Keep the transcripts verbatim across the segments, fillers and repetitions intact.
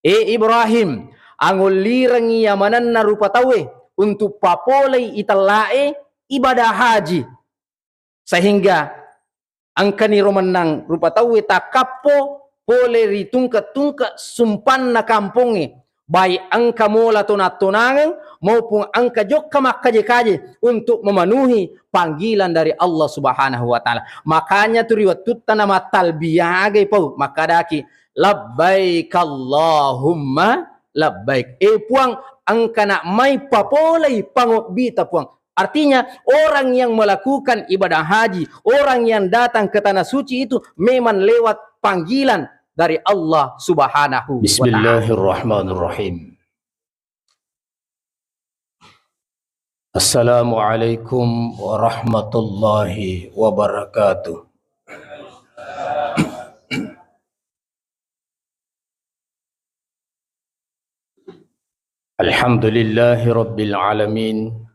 E Ibrahim, angollirengngi yamanenna rupa tauwe untuk papolei itellae ibadah haji. Sehingga engkani ro mennang rupa tauwe takkappo pole ri tungke-tungke sumpanna kampongnge, baik engka mola tona-tonangeng maupun engka jokka makkaje-kaje untuk memenuhi panggilan dari Allah Subhanahu wa Ta'ala. Makanya tu ri wettutta namattalbiyagai pau, makkadaki, "Labbaik Allahumma labbaik." Eh Puang, engkana mai papolei pangobbita Puang. Artinya, orang yang melakukan ibadah haji, orang yang datang ke tanah suci itu memang lewat panggilan dari Allah Subhanahu wa Ta'ala. Bismillahirrahmanirrahim. Assalamualaikum warahmatullahi wabarakatuh. Alhamdulillahi rabbil alamin.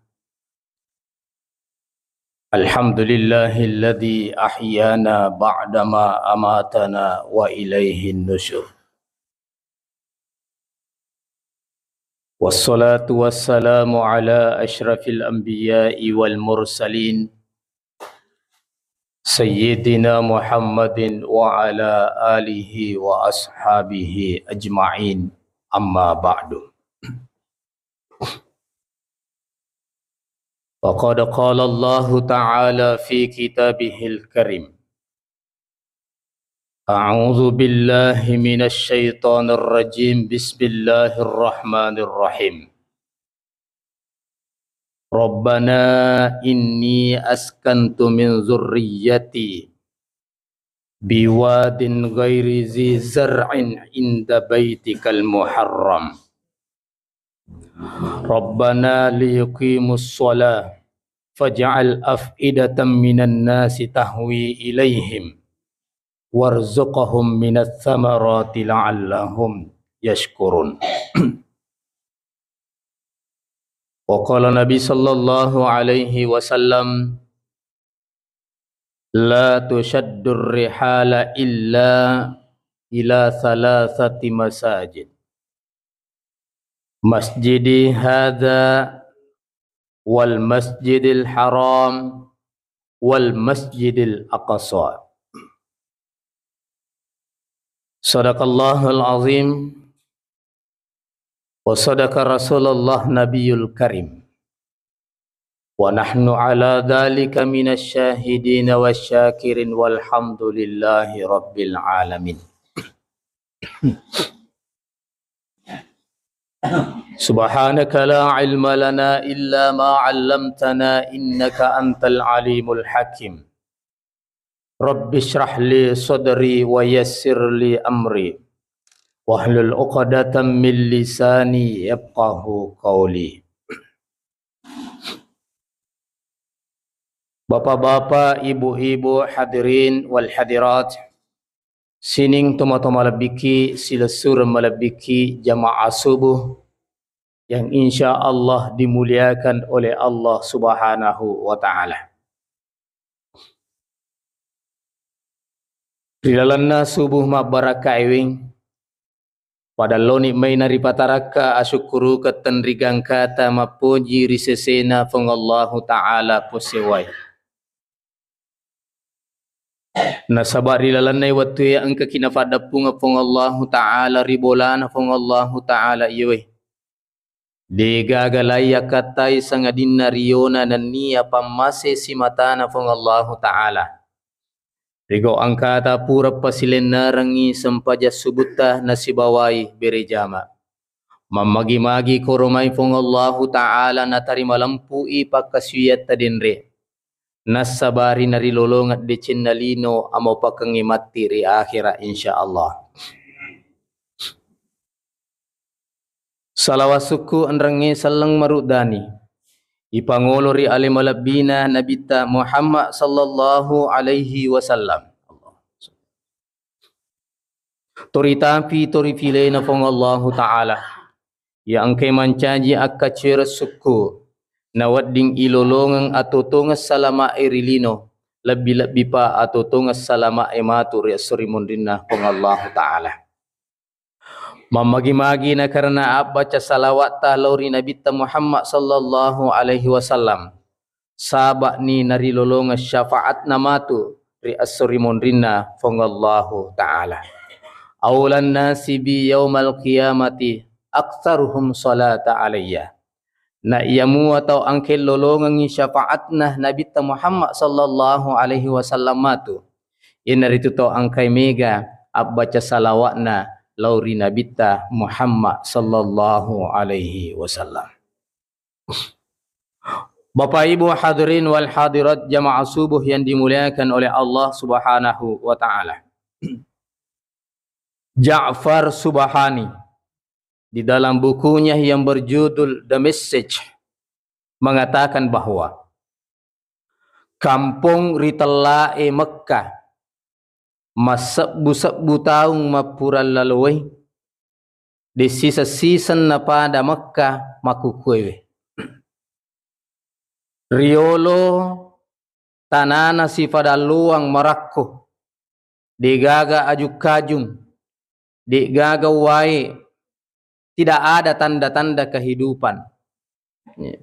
Alhamdulillahilladzi ahyana ba'dama amatana wa ilaihin nusyur. Wassalatu wassalamu ala asyrafil anbiya'i wal mursalin, Sayyidina Muhammadin wa ala alihi wa ashabihi ajma'in. Amma ba'du. Faqad qala Allahu ta'ala fi kitabihil karim. A'udzu billahi minasy syaithanir rajim. Bismillahirrahmanirrahim. Rabbana inni askantu min dzurriyyati biwadin ghairi dzi zar'in inda baitikal muharram. Rabbana liyuqimus shalah faj'al af'idatan minan nasi tahwi ilaihim warzuqhum minas samarati la'allahum yashkurun. Wa qala Nabi sallallahu alaihi wasallam, "La tushaddur rihala illa ila thalathati masajid. Masjidi hadza wal masjidil haram wal masjidil aqsa." Sadaqallahul azim wa sadaqa Rasulullah Nabiyul Karim. Wa nahnu ala dzalika minasy syahidin wasy syakirin walhamdulillahi rabbil alamin. Subhanaka la ilma lana illa ma 'allamtana innaka antal alimul hakim. Rabbi shrah li sadri wa yassir li amri. Wahlul uqdatam min lisani yafqahu qawli. Bapak-bapak, ibu-ibu, hadirin wal hadirat, sining tomatoa malebbiki, silessureng malebbiki, jamaah subuh yang insya Allah dimuliakan oleh Allah Subhanahu wa Ta'ala. Ri lalenna subuh mabbarakkaeweng, padalloni mai naripatarakka asukkurukeng tenrigangkata mappoji ri sesena Puang Allahu Ta'ala posewai. Nasaba ri lalenna wettue engkaki napaddeppungeng Puang Allahu Ta'ala ri bolana Puang Allahu Ta'ala iyewe. Degaga lai yakkattai sangadinna riyona nennia pammase simatana Puang Allahu Ta'ala. Rigo engkata pura pasilennerengngi sempajang subutta nasibawai bere jama. Mammagi-magi koromai Puang Allahu Ta'ala natarima lempui pakkasuwiatta denre. Nassabari narilolongeng decenna lino amaupakengnge matti ri akhera, insya Allah. Salawat sukku enrengnge selleng maruddani ipangolo ri ale malebbina Nabitta Muhammad sallallahu alaihi wasallam. Tori tapi tori filena Puang Allahu Ta'ala, iya engkai mancaji akkacuereng sukku, nawedding ilolongeng atotongeng salama'e ri lino, lebbi-lebbipa atotongeng salama'e matu ri esso ri munrinna Puang Allahu Ta'ala. Mammagi-magi nakarena abbaca salawatta lao ri Nabitta Muhammad sallallahu alaihi wasallam. Saba'ni narilolongeng syafaatna matu ri esso rimonrinna Puang Allahu Ta'ala. Aulan nasi bi yaumal qiyamati aktsaruhum salata alayya. Na iya mua tau engkae lolongengngi syafaatna Nabitta Muhammad sallallahu alaihi wasallam matu, iyanaritu tau engkae mega abbaca salawatna lao ri Nabitta Muhammad sallallahu alaihi wasallam. Bapak Ibu hadirin wal hadirat jamaah subuh yang dimuliakan oleh Allah Subhanahu wa Ta'ala. Ja'far Subhani di dalam bukunya yang berjudul The Message mengatakan bahwa kampong ri tellae Mekkah massebbu-sebbu taung mappura laloe, dessiseng-siseng napada Mekkah makkukuewe. Riolo tanana sifadalluang marakko, degaga ajuk-kajung, degaga wae, tidak ada tanda-tanda kehidupan. Ya.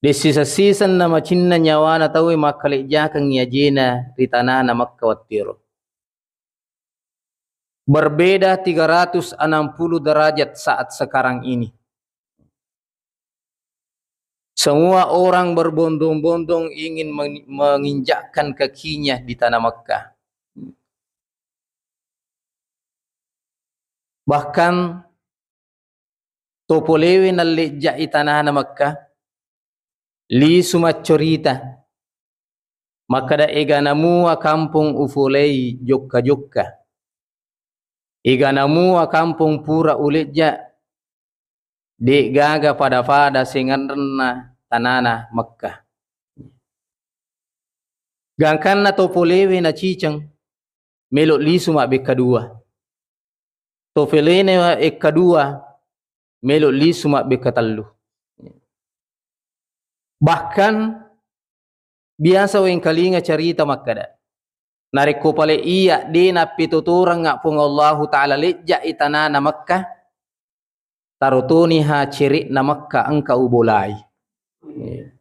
Dessiseng-siseng namacinna nyawana tauwe makkalejjakengngi ajena ri tanana Mekkah wattiro. Berbeda tiga ratus enam puluh derajat saat sekarang ini. Semua orang berbondong-bondong ingin meng-, menginjakkan kakinya di tanah Mekkah. Bahkan to polewe nallejja'i tanana Mekkah, lisu maccorita. Makkeda, "Egana mua kampong ufolei jokka-jokka. Egana mua kampong pura ulejja, de'gaga pada-pada sengenrenna tanana Mekkah." Gangkanna to polewe naciceng, melo lisu mabbekka dua. To felene ekka dua, melo lisu mabbekka tellu. Bahkan biasa wengkalinga carita makkeda, narekko pale iya de nappetotorengnga Puang Allahu Ta'ala lejja'i tanana Mekkah, tarotoniha cere'na Mekkah engka ubolai. Iya.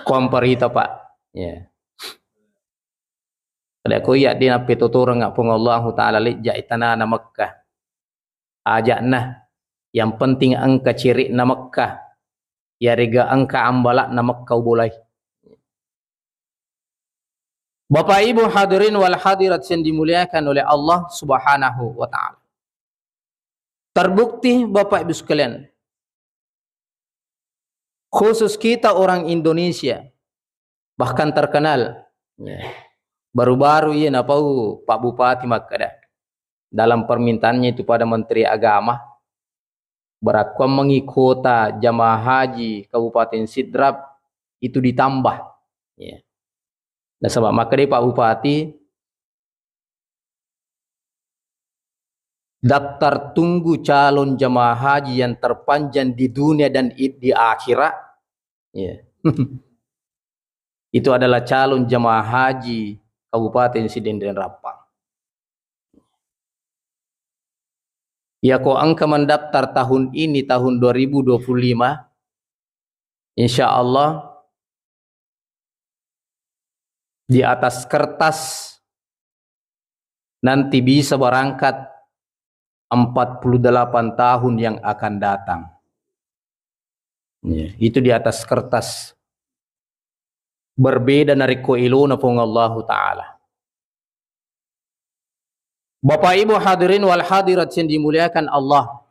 Kuamparita, Pak. Iya. Kada ko iya de nappetotorengnga Puang Allahu Ta'ala lejja'i tanana Mekkah. Aja'na, yang penting engka cere'na Mekkah, yarega engka ambala'na Mekkah ubolai. Bapak Ibu hadirin wal hadirat yang dimuliakan oleh Allah Subhanahu wa Ta'ala. Terbukti, Bapak Ibu sekalian, khusus kita orang Indonesia, bahkan terkenal. Ya. Baru-baru iya napau Pak Bupati makkeda dalam permintaannya itu pada Menteri Agama, barakkuammengi kuota jamaah haji Kabupaten Sidrap itu ditambah. Ya. Nasaba makkedai Pak Bupati, daftar tunggu calon jamaah haji yang terpanjang di dunia dan i-, di akhirat, ya. Itu adalah calon jamaah haji Kabupaten Sidenreng Rappang. Yako engka mendaftar tahun ini, tahun dua ribu dua puluh lima, insya Allah di atas kertas nanti bisa berangkat empat puluh delapan tahun yang akan datang. Ya, itu di atas kertas. Berbeda narekko ilona Puang Allahu Ta'ala. Bapak Ibu hadirin wal hadirat yang dimuliakan Allah.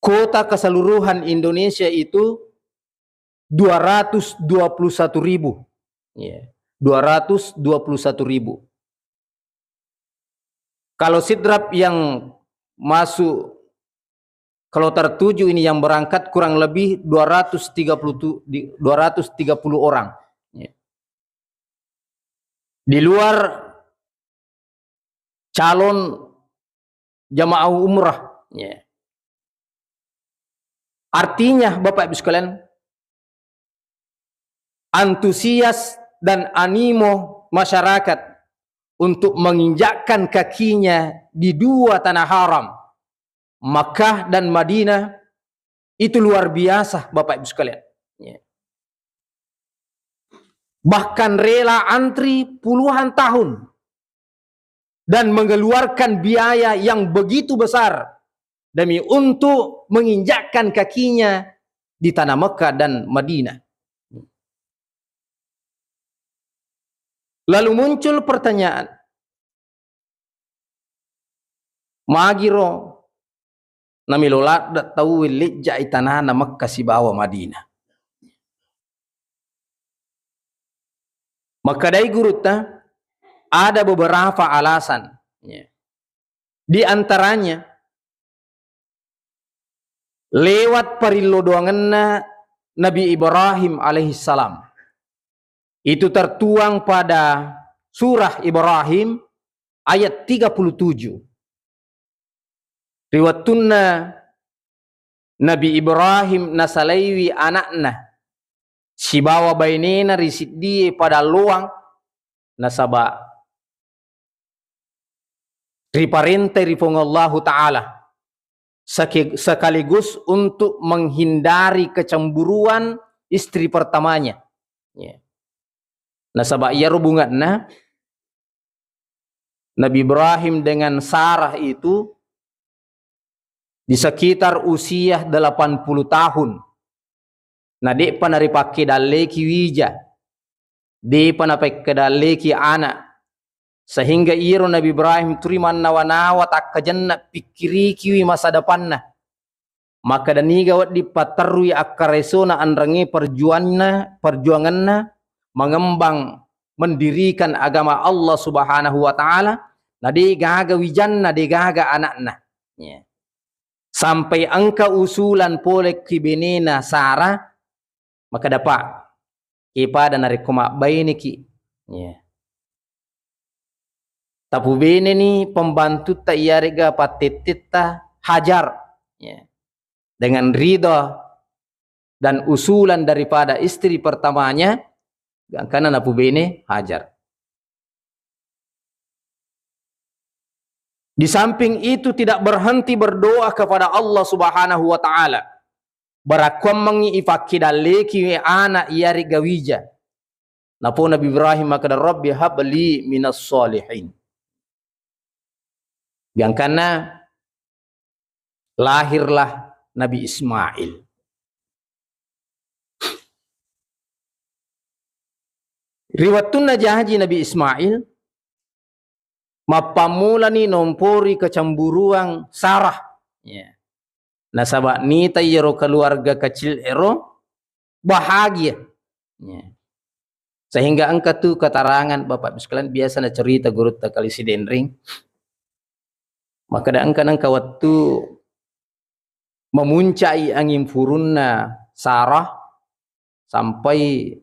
Kota keseluruhan Indonesia itu dua ratus dua puluh satu ribu. Ya, dua ratus dua puluh satu ribu. Kalau Sidrap yang masuk, kalau tertuju ini yang berangkat kurang lebih dua ratus tiga puluh tu-, di, dua ratus tiga puluh orang. Ya. Di luar calon jamaah umrah. Ya. Artinya, Bapak Ibu sekalian, antusias dan animo masyarakat untuk menginjakkan kakinya di dua tanah haram, Makkah dan Madinah, itu luar biasa, Bapak Ibu sekalian. Ya. Bahkan rela antri puluhan tahun dan mengeluarkan biaya yang begitu besar demi untuk menginjakkan kakinya di tanah Mekah dan Madinah. Lalu muncul pertanyaan, magiro namelo ladde tauwe lejja'i tanana Mekka sibawa Madinah? Makkedai gurutta, ada beberapa alasan. Ya. Di antaranya, lewat parillodoangenna Nabi Ibrahim alaihissalam. Itu tertuang pada surah Ibrahim ayat tiga puluh tujuh. Ri wettunna Nabi Ibrahim nasalaiwi ana'na sibawa bainena ri siddie pada lowang, nasaba riparentai ri Puang Allahu Ta'ala seke-, sekaligus untuk menghindari kecemburuan istri pertamanya. Ya. Nasaba iyaro bunge'na Nabi Ibrahim dengan Sarah itu di sekitar usia delapan puluh tahun. Na de'pa naripakkedalleki wija, de'pa napekkedalleki ana', sehingga iyaro Nabi Ibrahim tuli mannawa-nawa takkajenna pikkirikiwi masa depanna. Makkeda niga wedding patterrui akkaresona enrengnge perjuanna-, perjuanganna mengembang mendirikan agama Allah Subhanahu wa Ta'ala, na de gaga wijanna, de gaga ana'na. Ya. Sampai engka usulan pole ki benena Sarah, makkeda, "Pak, ke pada narekko mabbaineki." Ya. Tapubeneni pembantutta iyarega pattettetta Hajar. Ya. Dengan ridha dan usulan daripada istri pertamanya, gangkana napubene Hajar. Di samping itu, tidak berhenti berdoa kepada Allah Subhanahu wa Ta'ala. Barakkuammengngi ipakkidalleki ana' iyarega wija. Napo Nabi Ibrahim makkeda, "Rabbi habli minas shalihin." Gangkanna lahirlah Nabi Ismail. Ri wettunna jaji Nabi Ismail, mappammulani nompori kecemburuan Sarah. Ya. Nasaba nita iyaro keluarga kecil ero bahagia. Ya. Sehingga engka tu keterangan, Bapak Ibu sekalian, biasa nacerita gurutta Kali Sidenreng. Makkeda engka nengka wettu memuncai angin furunna Sarah sampai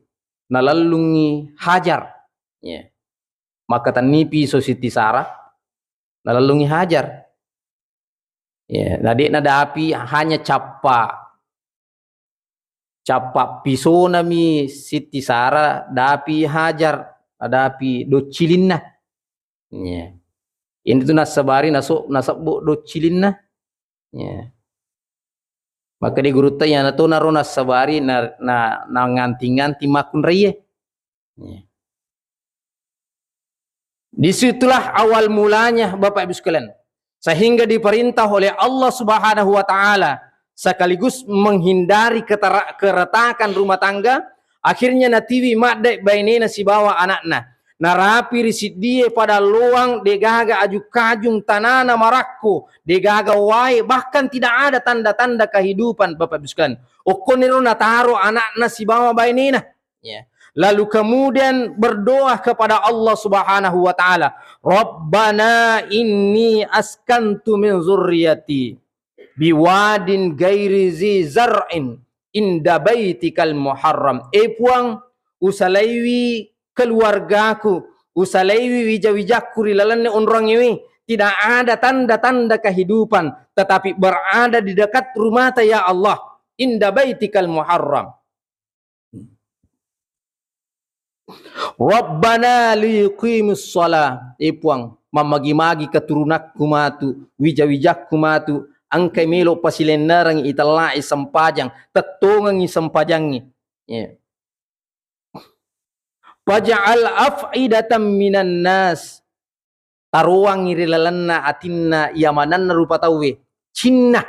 nalellungi Hajar. Ya. Makkatenni piso Siti Sarah, nalellungi Hajar. Ya, na de'na dapi hanya cappa, cappa pisonami Siti Sarah, dapi Hajar, dapi doccilinna. Ya. Ini tu nassabari naso-, nasebbu doccilinna. Ya. Makkeda gurutta, iyana to naro nassabari na, na, nanganti-nganti makkunraie. Ya. Disitulah awal mulanya, Bapak Ibu sekalian. Sehingga diperintah oleh Allah Subhanahu wa Ta'ala sekaligus menghindari ketara-, keretakan rumah tangga, akhirnya natiwi madde bainena sibawa anakna. Narapi ri siddie pada loang, degaga aju-kajung tanana marakko, degaga wae, bahkan tidak ada tanda-tanda kehidupan, Bapak Ibu sekalian. Okkoniro nataro anakna sibawa bainena. Ya. Lalu kemudian berdoa kepada Allah Subhanahu wa Ta'ala, "Rabbana inni askantu min zurriyati biwadin ghairi zi zar'in inda baitikal muharram." Eh Puang, usalaiwi keluargaku, usalaiwi wija-wijakku ri lalenna onrongewe, tidak ada tanda-tanda kehidupan, tetapi berada di dekat rumata, ya Allah, inda baitikal muharram. Rabbana liyuqimus shalah. Eh Puang, mammagi-magi keturunakku matu, wija-wijakku matu, engkai melo pasilennereng itellai sempajang, tettongengi sempajangngi. Ya. Faj'al af'idatan minan nas, taroangngi ri lalenna atinna iya manenna rupa tauwe, cinna,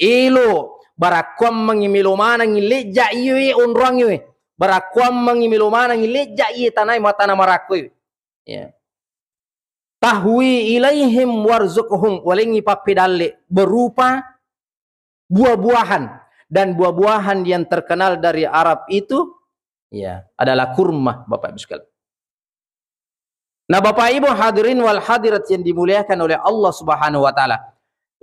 elo, barakkuammengngi melo manengngi lejja iye onroangnge we, barakkuammengngi melo manengngi lejja iye tanae matana marakkoe. Ya. Tahwi ilaihim warzuqhum, walengngi pappedalle berupa buah-buahan, dan buah-buahan yang terkenal dari Arab itu, ya, adalah kurma, Bapak Ibu sekalian. Nah, Bapak Ibu hadirin wal hadirat yang dimuliakan oleh Allah Subhanahu wa taala,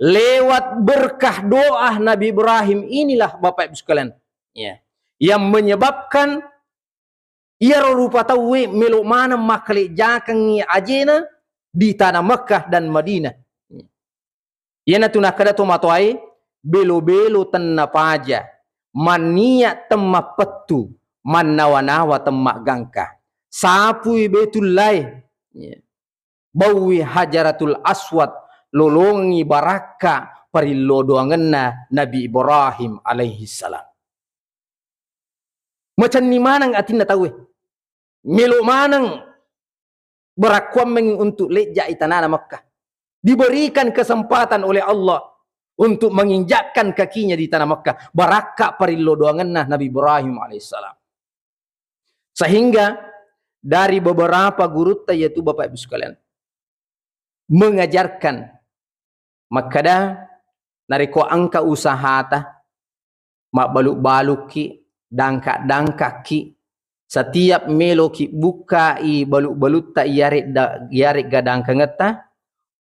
lewat berkah doa Nabi Ibrahim inilah, Bapak Ibu sekalian, ya, yang menyebabkan iyaro rupa tauwe melo maneng makkalejjakengngi ajena di tanah Mekkah dan Madinah. Iyanatu nakkeda tomatoae, belo-belo tennapaja, manniya temmappettu, mannawa-nawa temmaggangka. Sapui Baitullae, baui Hajaratul Aswad, lolongengngi barakka parillodoangenna Nabi Ibrahim alaihissalam. Macenni maneng atinna tauwe. Melo maneng barakkuammengngi untuk lejja'i tanana Mekkah. Diberikan kesempatan oleh Allah untuk menginjakkan kakinya di tanah Mekkah. Barakka parillodoangenna Nabi Ibrahim alaihissalam. Sehingga dari beberapa gurutta, yaitu Bapak Ibu sekalian, mengajarkan makkeda, narekko engka usahata, mabbalu-balukki, dangka-dangkakki, setiap meloki bukkai balu-balutta iyarek da-, iyarek gadangkangetta,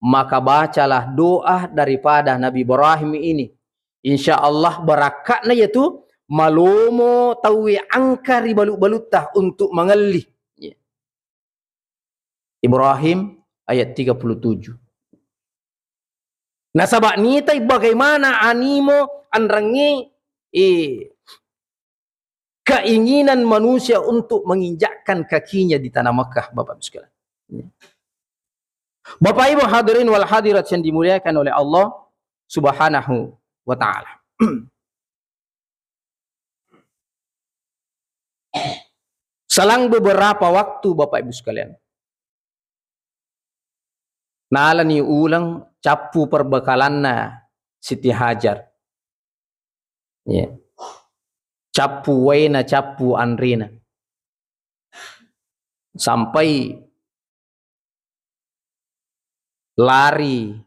maka bacalah doa daripada Nabi Ibrahim ini. Insya Allah barakka'na yaitu malomo tauwe engka ri balu-balutta untuk mangelli. Ibrahim ayat tiga puluh tujuh. Nasaba nitai bagaimana animo anrangnge, eh, keinginan manusia untuk menginjakkan kakinya di tanah Mekah, Bapak Ibu sekalian. Bapak Ibu hadirin wal hadirat yang dimuliakan oleh Allah Subhanahu wa taala. Selang beberapa waktu, Bapak Ibu sekalian, nalani uleng cappu perbekalanna Siti Hajar. Ya. Cappu waena, cappu anrena. Sampai lari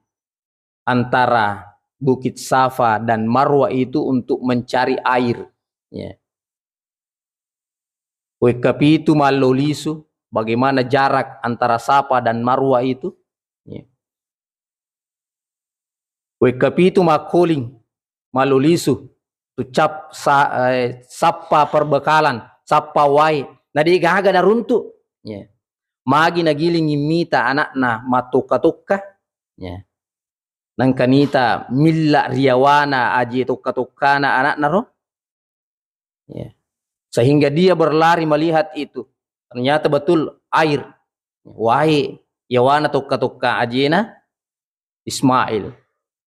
antara Bukit Safa dan Marwa itu untuk mencari air. Ya. Wekka pitu mallo lisu, bagaimana jarak antara Safa dan Marwa itu? Ya. Wekka pitu makkoling, mallo lisu, tu cap-, sa-, eh, sappa perbekalan, sappa wae, na de gaga naruntu. Ya. Magi nagiling mita anakna mattokka-tokka. Ya. Nengka nita milla riyawana aje tokka-tokkana anakna ro. Ya. Sehingga dia berlari melihat itu. Ternyata betul air. Wae, yawana tokka-tokka ajena Ismail.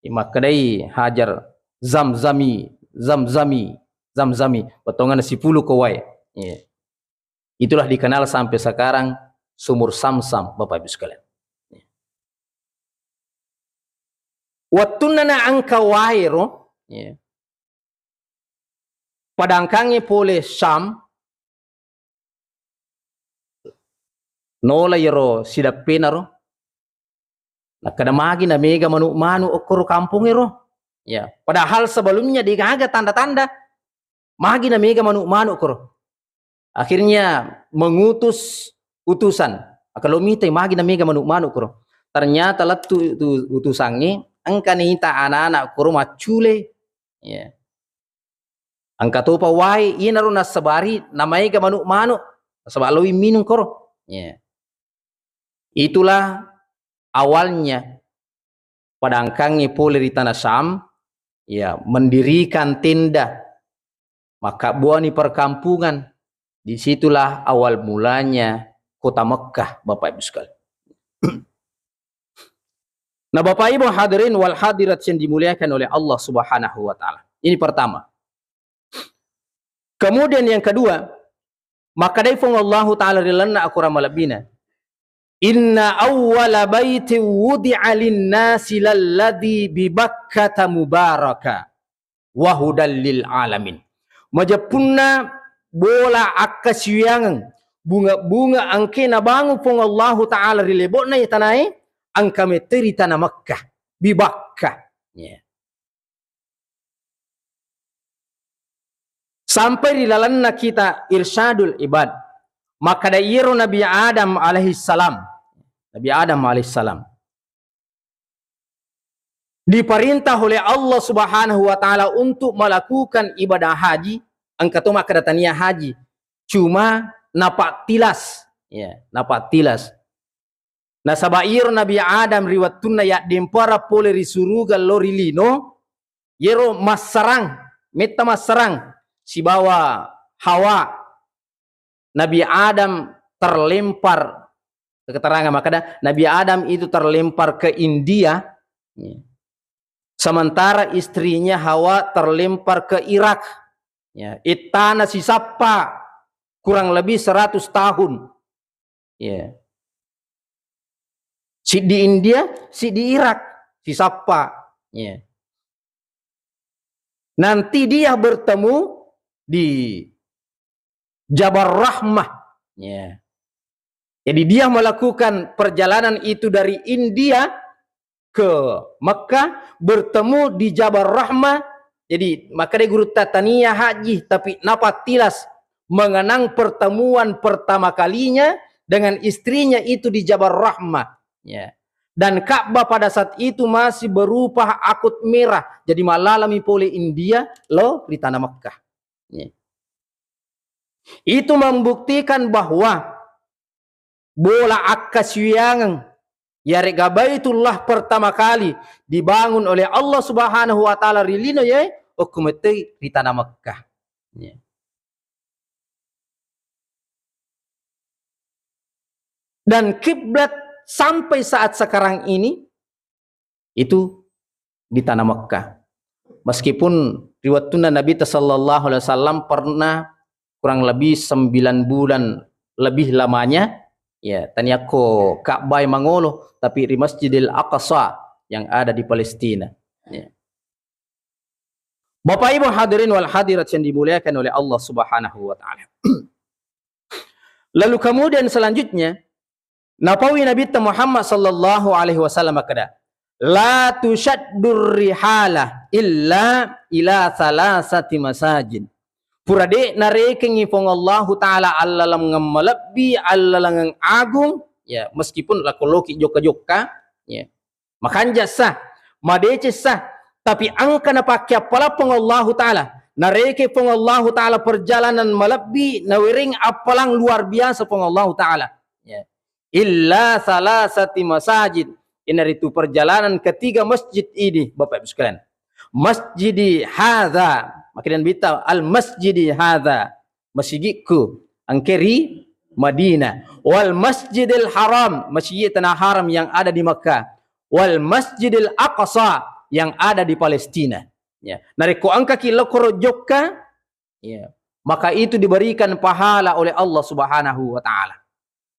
Makkedai Hajar, "Zamzami, zamzami, zamzami." Bettuanna sipulu ko wae. Ya. Itulah dikenal sampai sekarang sumur Samsam, Bapak Ibu sekalian. Wettunna naengka wae ro, ya. Padangkangnge pole Syam, nola yero sidappena ro. Nakkeda magi na mega manu-manu okkoro kampongnge ro. Ya, padahal sebelumnya de gaga tanda-tanda. Magi na mega manu-manu okkoro. Akhirnya mengutus utusan. Akalo mitai magi na mega manu-manu okkoro. Ternyata lettu utu-, utusangnge engka nita anak-anak okkoro maccule. Ya. Engka topa wae, iyanaro nassabari namaega manu-manu, nasaba loi minung koro. Ya. Itulah awalnya padangkangnge pole ri tanah Syam, ya, mendirikan tenda, makkabbuani perkampungan, Disitulah awal mulanya kota Mekkah, Bapak Ibu sekalian. Nah, Bapak Ibu hadirin wal hadirat yang dimuliakan oleh Allah Subhanahu wa Ta'ala. Ini pertama. Kemudian yang kedua, makkedai Puang Allahu Ta'ala ri lalenna akorang malebbina, "Inna awwala baitin wudi'a linnasi lalladzi bi Bakkata mubaraka wa hudal lil alamin." Majeppunna bola akkasiwiyangeng, bunga-bunga engkae nabangung Puang Allahu Ta'ala ri lebo'na iye tanae, engka metoi ri tana Mekkah, bi Bakkah. Ya. Sampai ri lalenna kita Irsyadul Ibad, makkeda iyaro Nabi Adam alaihissalam, Nabi Adam alaihissalam diperintah oleh Allah Subhanahu wa Ta'ala untuk melakukan ibadah haji, engka to makkeda tania haji, cuma napattilas, ya, napattilas. Nasaba iyaro Nabi Adam ri wettunna yaddempara pole ri suruga lao ri lino, iyaro massarang, metta massarang sibawa Hawa. Nabi Adam terlempar, keterangan makkeda Nabi Adam itu terlempar ke India, ya. Sementara istrinya Hawa terlempar ke Irak. Ya, ittana sisappa kurang lebih seratus tahun. Ya. Siddi India, siddi Irak, sisappa. Ya. Nanti dia bertemu di Jabal Rahmah. Ya. Jadi dia melakukan perjalanan itu dari India ke Mekah, bertemu di Jabal Rahmah. Jadi, makkedai gurutta tania haji, tapi napattilas mengenang pertemuan pertama kalinya dengan istrinya itu di Jabal Rahmah. Ya. Dan Ka'bah pada saat itu masih berupa akut merah. Jadi, mallalami pole India, lao ri tana Mekah. Ya. Itu membuktikan bahwa bola akkasiwiyangeng yarega Baitullah pertama kali dibangun oleh Allah Subhanahu wa Ta'ala ri lino ye, okko metoi ri tana Mekkah. Ya. Dan kiblat sampai saat sekarang ini itu di tana Mekkah. Meskipun ri wettunna Nabitta sallallahu alaihi wasallam pernah kurang lebih sembilan bulan lebih lamanya, ya, taniakko Ka'bah mangolo, tapi ri Masjidil Aqsa yang ada di Palestina. Ya. Bapak Ibu hadirin wal hadirat yang dimuliakan oleh Allah Subhanahu wa Ta'ala. Lalu kemudian selanjutnya, napaui Nabitta Muhammad sallallahu alaihi wasallam makkeda, "La tusyaddur rihala illa ila salasati masajid." Pura de' narekengngi Puang Allahu Ta'ala allalengeng malebbi, allalengeng agung, ya, meskipun lakoloki jokka-jokka, ya. Makanja' sa, madeceng sa, tapi engka napakkeappalang Puang Allahu Ta'ala. Nareke Puang Allahu Ta'ala perjalanan malebbi, nawereng appalang luar biasa Puang Allahu Ta'ala. Ya. Illa salasati masajid. Inaritu perjalanan ketiga masjid ini, Bapak Ibu sekalian. Masjidi hadza. Makkeda Nabitta, al masjidi hadza. Masigikku engke ri Madinah. Wal Masjidil Haram, Masjid Tanah Haram yang ada di Makkah. Wal Masjidil Aqsa yang ada di Palestina. Ya. Narekko engkaki lokoro jokka, ya, maka itu diberikan pahala oleh Allah Subhanahu wa Ta'ala.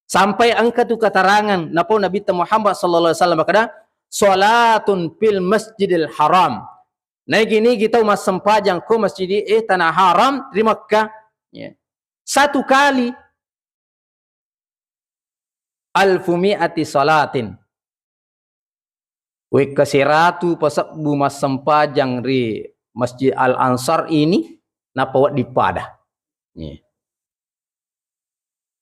Sampai engka tu keterangan, napau Nabitta Muhammad sallallahu alaihi wasallam makkeda, "Salatun fil Masjidil Haram." Naigi-nigi tau massempajang ko masjid, eh, Tanah Haram ri Makkah, ya. Satu kali alfu mi'ati salatin. Wekka seratu pasebbu massempajang ri Masjid Al Ansar ini, nappa wedding pada. Ya.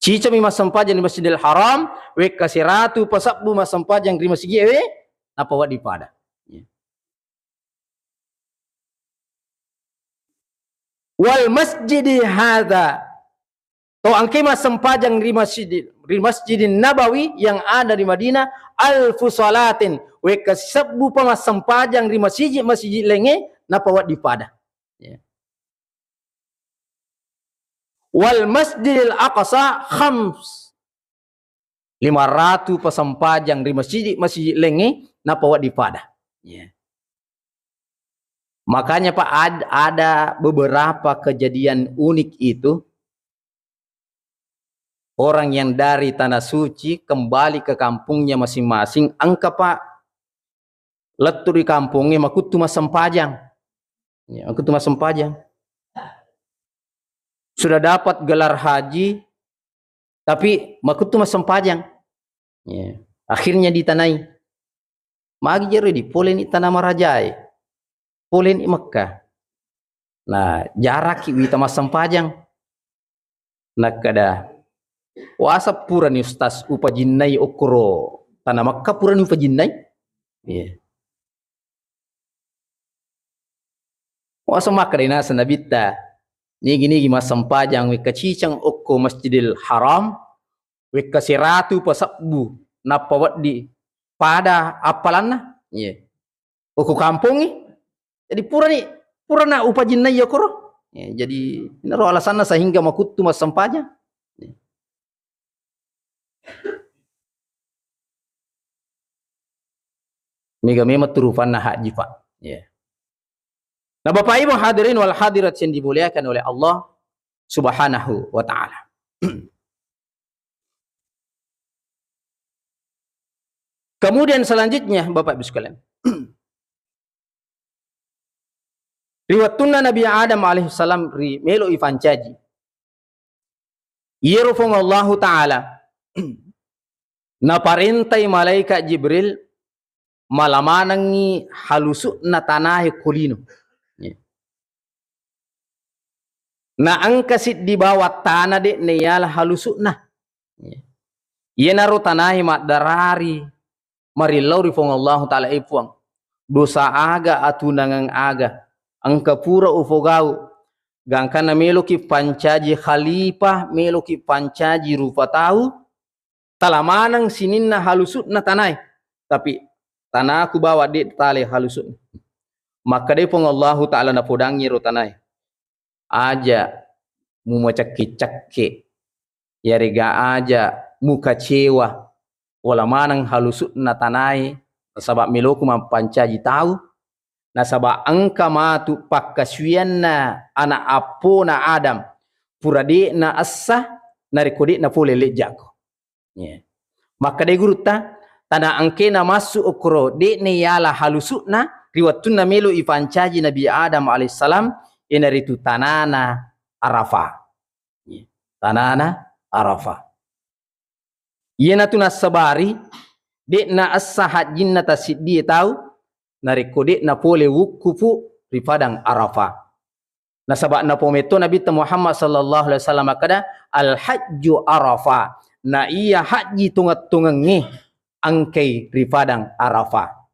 Cicami massempajang di Masjidil Haram, wekka seratu pasebbu massempajang ri masigi ewe, nappa wedding pada. Ya. Wal masjidi hadza. To engke massempajang ri masjid, ri Masjidin Nabawi yang ada di Madinah, alfu salatin. Wekka sebbu pa massempajang ri masigi-masigi lenge, nappa wedding pada. Ya. Wal Masjidil Aqsa khams. Lima ratu pasempajang ri masiji-, masiji lengnge, nappa wedding pada. Ya. Makanya, Pak, ad-, ada beberapa kejadian unik itu, orang yang dari Tanah Suci kembali ke kampungnya masing-masing, engka, Pak, lettu ri kampongnge makuttu massempajang. Ya, makuttu massempajang. Sudah dapat gelar haji, tapi makuttu massempajang. Ya. Akhirnya ditanai. Magi jero di poleni tana marajae. Poleni Mekka. Nah, jaraki wita massempajang. Nakkeda, "Wasa purani Ustaz upajinnai okkoro tana Mekka purani upajinnai?" Iya. Wasa makkeda naseng Nabitta, "Nigi-nigi massempajang wekka ciceng okko Masjidil Haram, wekka seratu pasebbu, nappa weddi pada appalanna?" Iya. Okko kampongngi. Jadi purani, purana upajinnai okoro. Ya, jadi inaro alasanna sehingga makuttu massempajang. Ya. Mega memang turufanna haji, Pak. Ya. Nah, Bapak Ibu hadirin wal hadirat yang dimuliakan oleh Allah Subhanahu wa Ta'ala. Kemudian selanjutnya, Bapak Ibu sekalian, ri wettunna Nabi Adam alaihissalam ri melo ifancaji, iyaro Puang Allahu Ta'ala naparentai malaikat Jibril mala manengngi halusu'na tanae ko lino. Na engka siddi bawang tana de' naiyala halusu'na. Iyanaro tanae maddarari marillau ri Puang Allahu Ta'ala, "E Puang, dosa aga, atunangeng aga engka pura upogau, gangkanna meloki pancaji khalifah, meloki pancaji rupa tau, tala maneng sininna halusu'na tanae, tapi tanaku bawang de' tale halusu'na." Makkedai Puang Allahu Ta'ala napodangngi ro tanae, "Aja mumacekke-cekke, yarega aja mukacewa, wala maneng halusu'na tanae, nasaba meloku mampancaji tau, nasaba engka matu pakkasuwianna ana' appona Adam, pura de'na essa narekko de'na pole lejja'ko." Iya. Makkedai gurutta, tana engkena massu okkoro de'na iyala halusu'na ri wettunna melo ipancaji Nabi Adam alaihissalam, iyanaritu tanana Arafah. Iya. Tanana Arafah. Iyanatu nassabari de'na essa hajjinna tassiddie tau narekko de'na pole wukkufu ri padang Arafah. Nasaba napometto Nabitta Muhammad sallallahu alaihi wasallam makkeda, "Al-hajju Arafah." Na iya hajji tongeng-tongengnge engkai ri padang Arafah.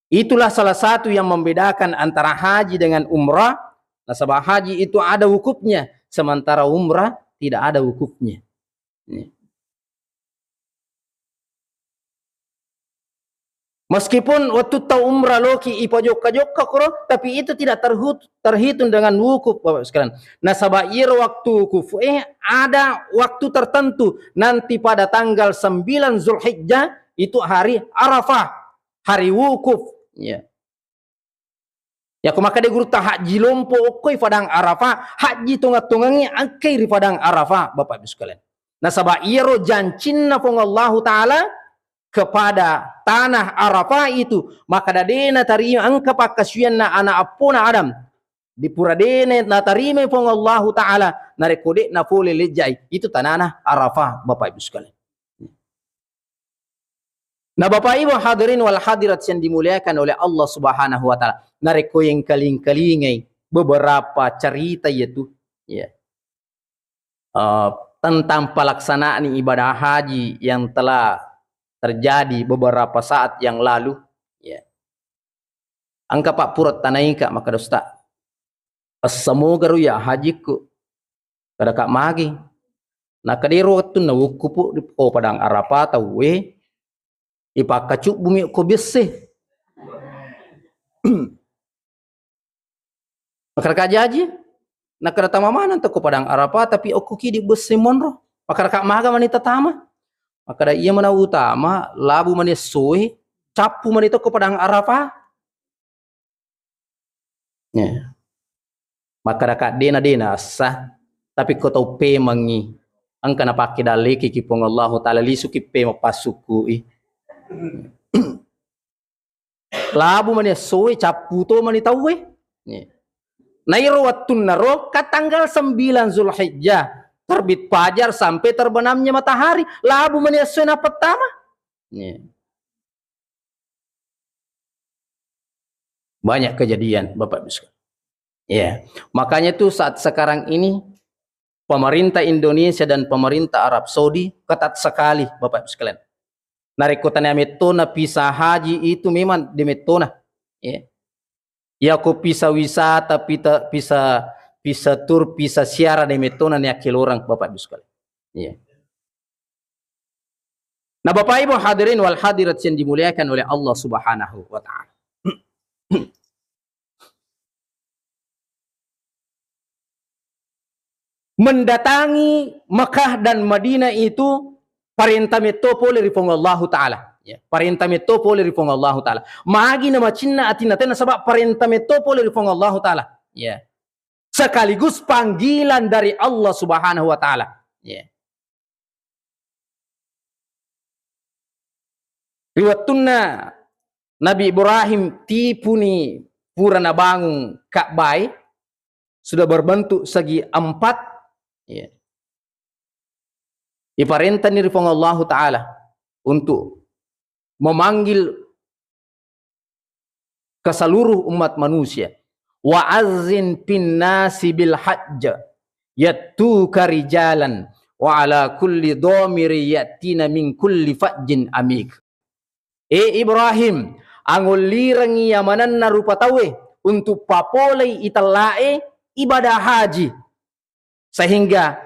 Itulah salah satu yang membedakan antara haji dengan umrah. Nasaba haji itu ada wukufnya, sementara umrah tidak ada wukufnya. Meskipun wettu tau umrah loki ipajokka-jokka koro, tapi itu tidak terhut-, terhitung dengan wukuf, Bapak sekalian. Nasaba iyaro waktu wukuf, eh, ada waktu tertentu, nanti pada tanggal sembilan Zulhijjah, itu hari Arafah, hari wukuf. Ya. Yako makkeda gurutta, hajji lompo okkoi padang Arafah, hajji tongeng-tongengnge engkai ri padang Arafah, Bapak Ibu sekalian. Nasaba iyaro jancinna Puang Allahu Ta'ala kepada tanah Arafah itu, maka dade natarima engka pakkasuwianna ana appona Adam. Di pura de natarima Puang Allahu Ta'ala, narekko de napole lejjai, itu tanana Arafah, Bapak Ibu sekalian. Nah, Bapak Ibu hadirin wal hadirat yang dimuliakan oleh Allah Subhanahu wa Ta'ala, narekko yengkaling-kalingai beberapa cerita yaitu, ya, eh, tentang pelaksanaan ibadah haji yang telah terjadi beberapa saat yang lalu, ya. Engka, Pak, pura tanaika, makkeda Ustaz, "Assamoga ro ya hajikku." Kada ka magi. Nakkeda ero wettunna wukkufu ri, oh, padang Arafah tauwe, ipakkacubbumi ko besse. Makkeda ka jaji, Nakkeda tama maneng to ko Padang Arafah, tapi okko kidi besse monro. Makkeda ka maga mani tatama. Makkeda iya mana utama, labu mani essoe, cappu mani to ko Padang Arafah. Ya. Makkeda ka dena, dena assa, tapi ko tau pemangi, engka napakke dallekiki Puang Allahu Ta'ala, lisuki pemeng passukkui. Labu mani essoe, cappu to mani tauwe. Ya. Nairo wettunnaro ka tanggal sembilan Zulhijjah, terbit fajar sampai terbenamnya matahari, labu mani essoe napettama. Ya. Banyak kejadian, Bapak Ibu sekalian. Ya, makanya tuh saat sekarang ini pemerintah Indonesia dan pemerintah Arab Saudi ketat sekali, Bapak Ibu sekalian. Narekko tania mettona visa haji itu memang demettona. Ya. Yako visa wisata, pita-, visa, visa tur, visa siara demettona niakkelorang, Bapak Ibu sekalian. Ya. Nah, Bapak Ibu hadirin wal hadirat yang dimuliakan oleh Allah Subhanahu wa Ta'ala. Mendatangi Mekah dan Madinah itu parenta metto pole ri Puang Allahu Ta'ala. Ya, parenta metto pole ri Puang Allahu Ta'ala. Magi na macinna atinna tena, sebab parenta metto pole ri Puang Allahu Ta'ala. Ya. Sekaligus panggilan dari Allah Subhanahu wa Ta'ala. Ya. Ri wettunna Nabi Ibrahim tipuni pura nabangung Ka'bae, sudah berbentuk segi empat, ya. Iparentani ri Puang Allahu Ta'ala untuk memanggil ke seluruh umat manusia. Wa azzin fin nasi bil hajj yattuka rijalan wa ala kulli dhamiri yatina min kulli fajjin amik. E Ibrahim, angollirengi yamanenna rupa tauwe untuk papolei itellae ibadah haji. Sehingga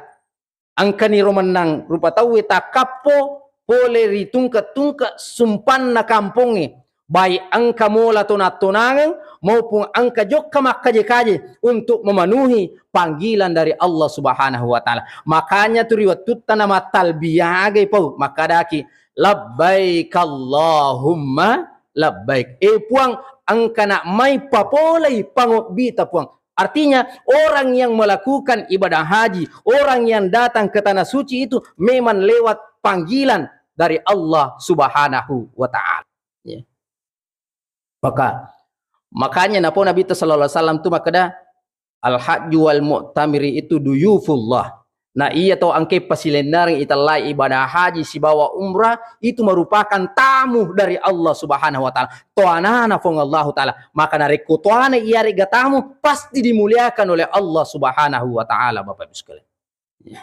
engkani ro mennang rupa tauwe takkappo pole ri tungke-tungke sumpanna kampongnge, baik engka mola tona-tonangeng maupun engka jokka makkaje-kaje untuk memenuhi panggilan dari Allah Subhanahu wa Ta'ala. Makanya tu ri wettutta namattalbiyagai pau, makkadaki, "Labbaik Allahumma labbaik." Eh Puang, engkana mai papolei pangobbita Puang. Artinya, orang yang melakukan ibadah haji, orang yang datang ke tanah suci itu memang lewat panggilan dari Allah Subhanahu wa Ta'ala. Ya. Maka, makanya napo Nabi sallallahu alaihi wasallam tu makkeda, "Al-hajju wal mu'tamiri itu duyufullah." Nah, iya to engke pasilennereng itellai ibadah haji sibawa umrah itu merupakan tamu dari Allah Subhanahu wa Ta'ala. Toanana Puang Allahu Ta'ala. Maka narekko toana iyarega tamu, pasti dimuliakan oleh Allah Subhanahu wa Ta'ala, Bapak Ibu sekalian. Ya.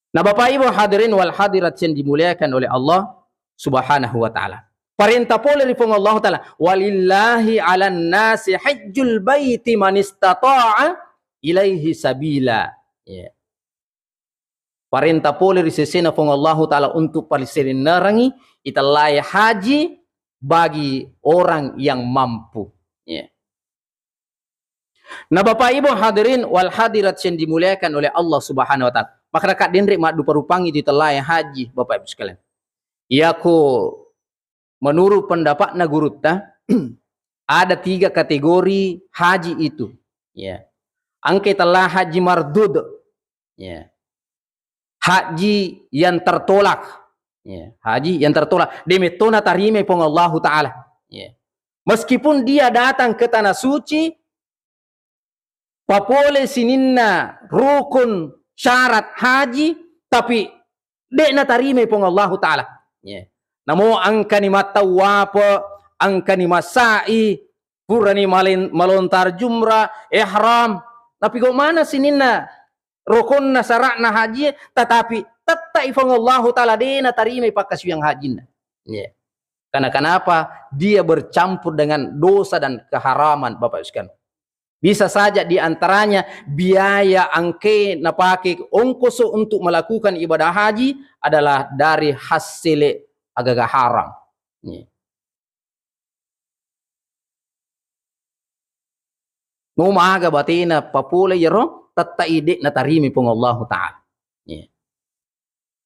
Nah, Bapak Ibu hadirin wal hadirat yang dimuliakan oleh Allah Subhanahu wa Ta'ala. Parenta pole ri Puang Allahu Ta'ala, "Walillahi 'alan nasi hajjul baiti man istata'a ilaihi sabila." Ya. Parenta pole ri sesena Puang Allahu Ta'ala untuk paliselennerangi itellae haji bagi orang yang mampu. Ya. Nah, Bapak Ibu hadirin wal hadirat yang dimuliakan oleh Allah Subhanahu wa Ta'ala. Makkadaka denre maddupa-rupangi tu tellae haji, Bapak Ibu sekalian. Iyako menurut pendapatna gurutta, ada tiga kategori haji itu. Ya. Engka tella haji mardud. Ya. Haji yang tertolak. Ya, haji yang tertolak. De metto natarimai Puang Allahu Ta'ala. Ya. Meskipun dia datang ke tanah suci, papole sininna rukun syarat haji, tapi de natarimai Puang Allahu Ta'ala. Ya. Namo engkani mattawape, engkani masai, purani malen-, malontar jumrah, ihram. Napigau mana sininna rokonna, sara'na haji, tetapi tettai Puang Allahu Ta'ala de natarimai pakkasiwiang hajinna. Ya. Karena kenapa? Dia bercampur dengan dosa dan keharaman, Bapak Ibu sekalian. Bisa saja di antaranya biaya engke napake ongkoso untuk melakukan ibadah haji adalah dari hasil agaga haram. Ya. No maga batena papole iyaro tettai de' natarimi Puang Allahu Ta'ala. Iya.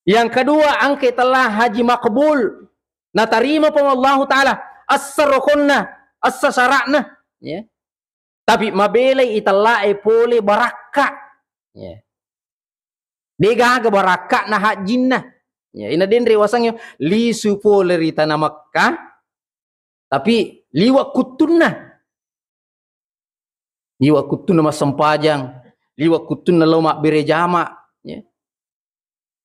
Yang kedua, engka itella haji makbul. Natarima Puang Allahu Ta'ala. Essa rokonna, essa syara'na. Ya. Tapi mabelai itellae pole barakka. Ya. Degaga barakka'na hajjinna. Ya, ina denre wasangnya lisu pole ri tanah Makkah, tapi liwa kuttunna. Liwa kuttunna massempajang, liwa kuttunna lo mabbere jama, ya.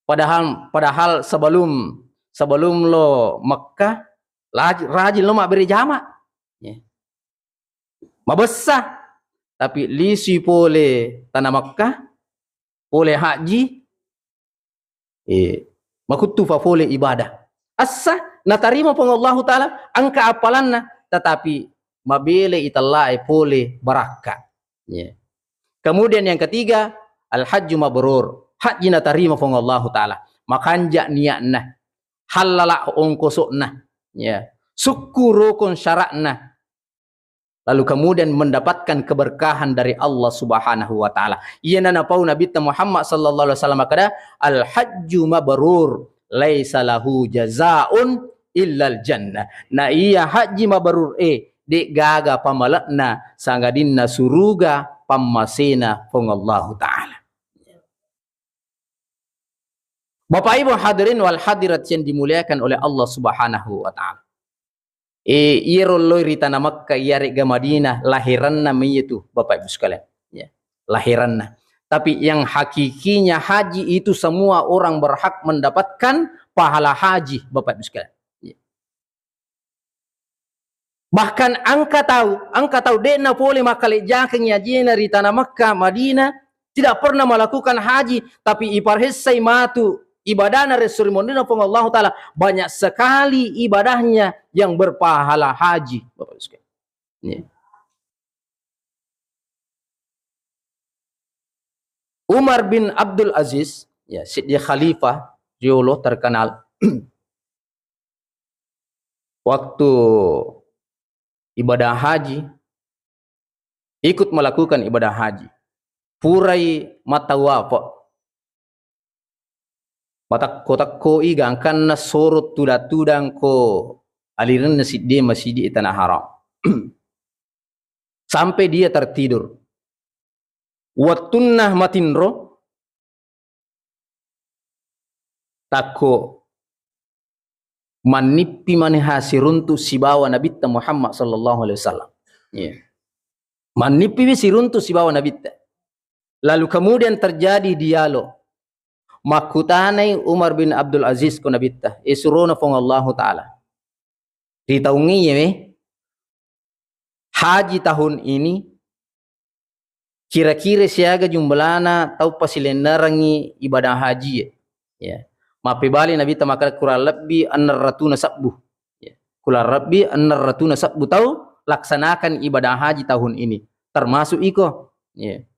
Padahal, padahal sebelum, sebelum lo Mekah, laj-, rajin lo mabbere jama. Ya. Mabessa, tapi lisui pole tanah Mekah, pole haji, eh, makuttu fa pole ibadah. Assa, natarima Puang Allahu Ta'ala, engka appalanna, tetapi mabele itellae pole barakka. Ya. Kemudian yang ketiga, al-hajju mabrur. Haji natarima Puang Allahu Ta'ala. Makanja niatna. Hallala ongkosokna. Ya. Sukku rokon syaratna. Lalu kemudian mendapatkan keberkahan dari Allah Subhanahu wa Ta'ala. Iyana napau Nabitta Muhammad sallallahu alaihi wasallam makkeda, "Al-hajju mabrur, laisa lahu jazaun illal jannah." Na iya haji mabrur e, de gaga pamalekna sangadinna suruga pammasena Puang Allahu Ta'ala. Bapak Ibu hadirin wal hadirat yang dimuliakan oleh Allah Subhanahu wa Ta'ala. Eh, iyaro loi ri tanah Mekka, iyarega Madinah, lahiranna maitu, Bapak Ibu sekalian. Ya, lahiranna. Tapi yang hakikinya haji itu semua orang berhak mendapatkan pahala haji, Bapak Ibu sekalian. Ya. Bahkan engka tau, engka tau de'na pole makkalejjakeng ajena ri tanah Mekka, Madinah, tidak pernah melakukan haji, tapi iparessai matu ibadahna ri esso ri monrinna Puang Allahu Ta'ala, banyak sekali ibadahnya yang berpahala haji, Bapak Ibu sekalian. Ya. Umar bin Abdul Aziz, ya, siddi khalifah riolo terkenal. Waktu ibadah haji, ikut melakukan ibadah haji. Purai matawafa. Matakko-takkoi gangkanna soro tudang-tudang ko alirenna siddi masigi Tanah Haram. Sampai dia tertidur. Wettunna matinro, takko mannippi maneha siruntu sibawa Nabitta Muhammad sallallahu alaihi wasallam. Iya. Mannippiwi siruntu sibawa Nabitta. Lalu kemudian terjadi dialog. Makkutanai Umar bin Abdul Aziz ko Nabitta, "Eh, surona Puang Allahu Ta'ala, ri taungnge iyewe haji tahun ini, kira-kira siaga jumlana tau pasilennerengngi ibadah haji e?" Ya. Mappebali Nabitta makkeda, "Kurang lebbi enneng ratuna sebbu." Ya. "Kurang lebbi enneng ratuna sebbu tau laksanakan ibadah haji tahun ini. Termasuk iko." Ya.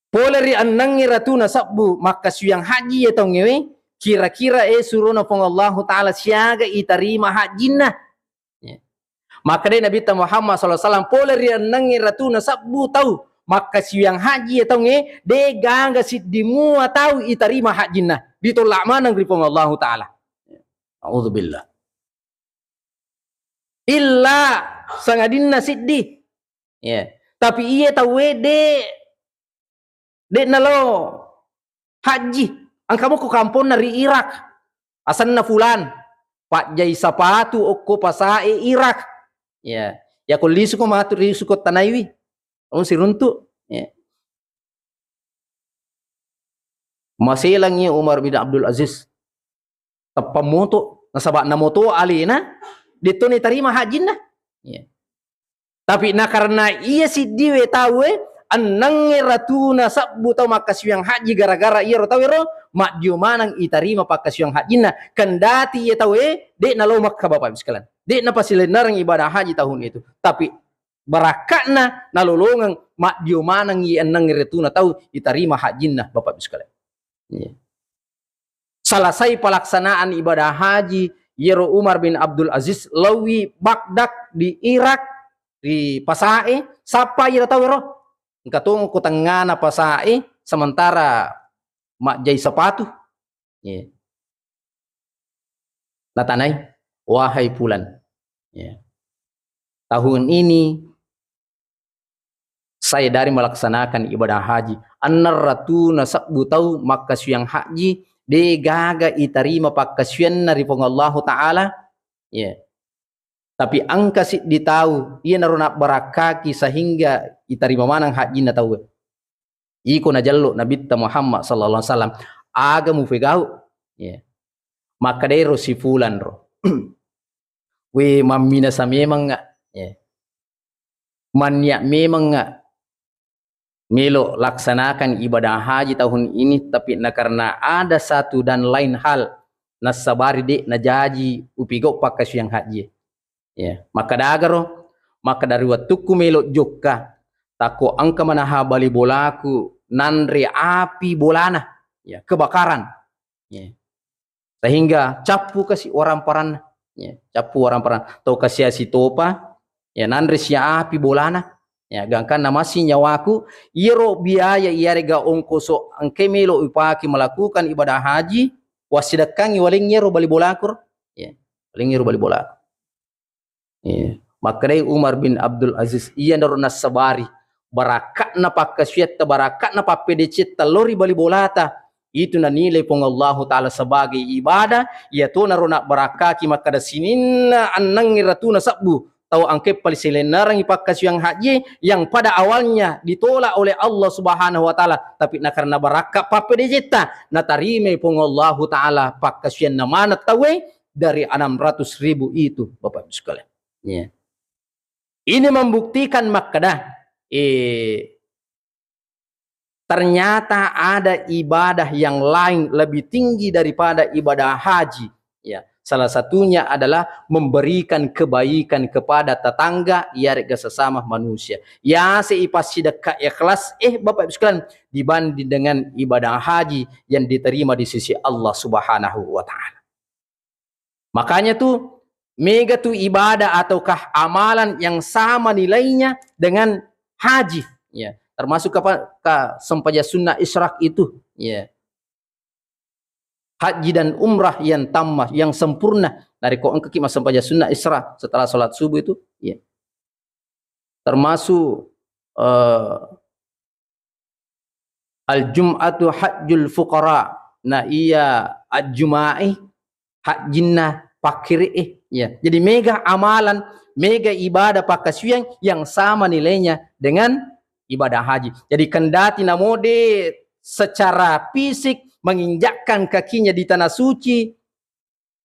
Pole ri ennengnge ratuna sebbu makkasiwiang haji e taungngewe, kira-kira e surona Puang Allahu Ta'ala siaga itarima hajinna? Ya. Makkedai Nabitta Muhammad sallallahu alaihi wasallam, pole ri ennengnge ratuna sebbu tau makkasiwiang haji e taungnge, de gaga siddi mua tau itarima hajinna, ditolla maneng ri Puang Allahu Ta'ala. A'udzubillah. Illa sangadinna siddi. Ya. Tapi iye tauwe de, de nalo haji. Engka moko kamponna ri Irak. Asenna fulan. Pajjai sapatu okko pasae Irak. Ya. Ya ko lisuko matu lisuko tanaiwi. Oh, siruntu. Ya. Maselangngi Umar bin Abdul Aziz. Teppa moto, nasaba namoto alena, detto nitarima hajinna. Iya. Tapi nakarena iya siddiwe tauwe, ennengnge ratuna sebbu tau makkasiwiang haji gara-gara iyaro tauwero, maddio maneng itarima pakkasiwiang hajinna. Kendati iya tauwe, de nalo Makkah, Bapak Ibu sekalian. De napasilennereng ibadah haji tahun itu. Tapi barakka'na nalolongeng, maddio manengngi enneng retuna tau itarima hajinna, Bapak Ibu sekalian. Iya. Selesai pelaksanaan ibadah haji, yero Umar bin Abdul Aziz lawi Baghdad di Irak, ri pasae, sappa iyaro tau ero. Engka tongko tengngana pasae, sementara majjai sepatu. Iya. Natanai, "Wahai Fulan, ya, tahun ini saya dari melaksanakan ibadah haji, enneng ratuna sebbu tau makkasuwiyang haji, de gaga itarima pakkasuwiyanna ri Puang Allahu Ta'ala, ya. Tapi engka siddi tau, iyanaro nabbarakkaki sehingga itarima maneng hajinna tauwe." Iko najello Nabitta Muhammad sallallahu alaihi wasallam, "Aga mupegau?" Ya. Makkedai ro si Fulan ro, "We, mamminasa memengnga, ya, manniat memengnga melo laksanakan ibadah haji tahun ini, tapi na karena ada satu dan lain hal, nassabari de najaji upigau pakkasuwiyang haji." Ya, makkadagaro, makkada, "Ri wettukku melo jokka, takko engka manaha bali bolaku nanre api bolana, ya, kebakaran." Ya. Sehingga cappu kasi waramparanna. Ya, cappu waramparan. Tau kasiasi topa, ya, nanre sia api bolana. Ya, gangkanna massi nyawaku, iyaro biaya iyarega ongkoso engke melo upake melakukan ibadah haji, wassidekkangi waleng iyaro bali bolaku. Ya, waleng iyaro bali bolaku. Iya. Makkedai Umar bin Abdul Aziz, "Iyanaro nassabari barakka'na pakkasuwiatta, barakka'na pappedecetta lao ri bali bolata, itu nanilai Puang Allahu Ta'ala sebagai ibadah, iyatonaro nabbarakkaki makkada sininna enneng ratuna sebbu tau engke pali silennerengngi pakkasuwiyang haji yang pada awalnya ditolak oleh Allah Subhanahu wa Ta'ala, tapi na karena barakka pappedecetta, natarimai Puang Allahu Ta'ala pakkasuwiyanna maneng tauwe dari enam ratus ribu itu, Bapak Ibu sekalian." Ya. Ini membuktikan makkada, eh, ternyata ada ibadah yang lain lebih tinggi daripada ibadah haji. Ya, salah satunya adalah memberikan kebaikan kepada tetangga, iyarega sesama manusia. Yase ipassidekka ikhlas, eh, Bapak Ibu sekalian, dibanding dengan ibadah haji yang diterima di sisi Allah Subhanahu wa Ta'ala. Makanya tuh, mega tuh ibadah ataukah amalan yang sama nilainya dengan haji, ya. Termasuk apa, ka sempajang sunnah isyraq itu, ya. Haji dan umrah yang tammah, yang sempurna. Narekko engkaki massempajang sunnah isyraq setelah salat subuh itu, ya. Termasuk, eh, al-jum'atu hajjul fuqara. Na iya ajjuma'i hajjinna pakkire'e. Ya. Jadi mega amalan, mega ibadah pakkasuwiyang yang sama nilainya dengan ibadah haji. Jadi kendati namode secara fisik menginjakkan kakinya di tanah suci,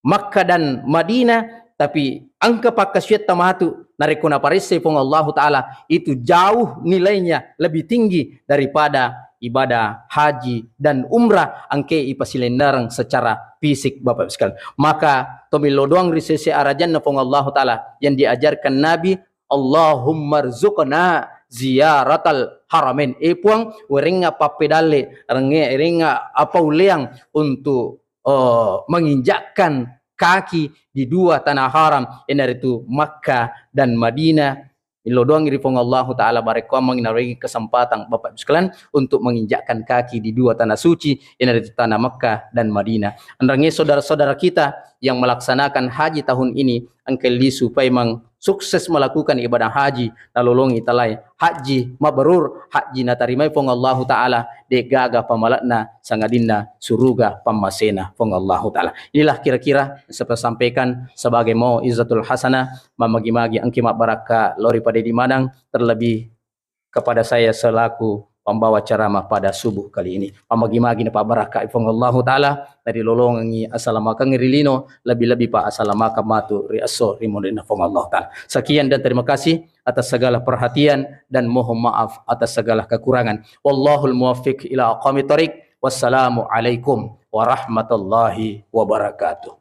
Makkah dan Madinah, tapi engka pakkasuwiatta matu narekko naparessai Puang Allahu Ta'ala, itu jauh nilainya, lebih tinggi daripada ibadah haji dan umrah engke ipasilennereng secara fisik, Bapak Ibu sekalian. Maka tomillo doang ri sese arajanna Puang Allahu Ta'ala yang diajarkan Nabi, "Allahumma rzuqna ziyaratal haramain." Eh Puang, werengnga pappedalle, renge-, werengnga apauleang untuk eh, menginjakkan kaki di dua tanah haram, iyanaritu Makkah dan Madinah. Illo doang ri Puang Allahu Ta'ala, barekkoammengngi nawerengi kesempatan Bapak Ibu sekalian untuk menginjakkan kaki di dua tanah suci, iyanaritu tanah Makkah dan Madinah. Enrengnge saudara-saudara kita yang melaksanakan haji tahun ini, engka lisu paimeng sukses melakukan ibadah haji, nalolongi talai haji mabrur, haji natarimai Puang Allahu Ta'ala, de'gaga pamale'na sangadinna suruga pammasena Puang Allahu Ta'ala. Inilah kira-kira yang saya sampaikan sebagai mau'izatul hasanah, mamagi-magi engki mabbarakka lao ri pada idi maneng, terlebih kepada saya selaku pembawa ceramah pada subuh kali ini. Mamagi-magi napabbarakkai Puang Allahu Ta'ala, narilolongengi asalamakeng ri lino, lebih-lebih pa asalamakeng matu ri esso ri munrinna Puang Allahu Ta'ala. Sekian dan terima kasih atas segala perhatian dan mohon maaf atas segala kekurangan. Wallahul muwaffiq ila aqwamit thariq. Wassalamualaikum warahmatullahi wabarakatuh.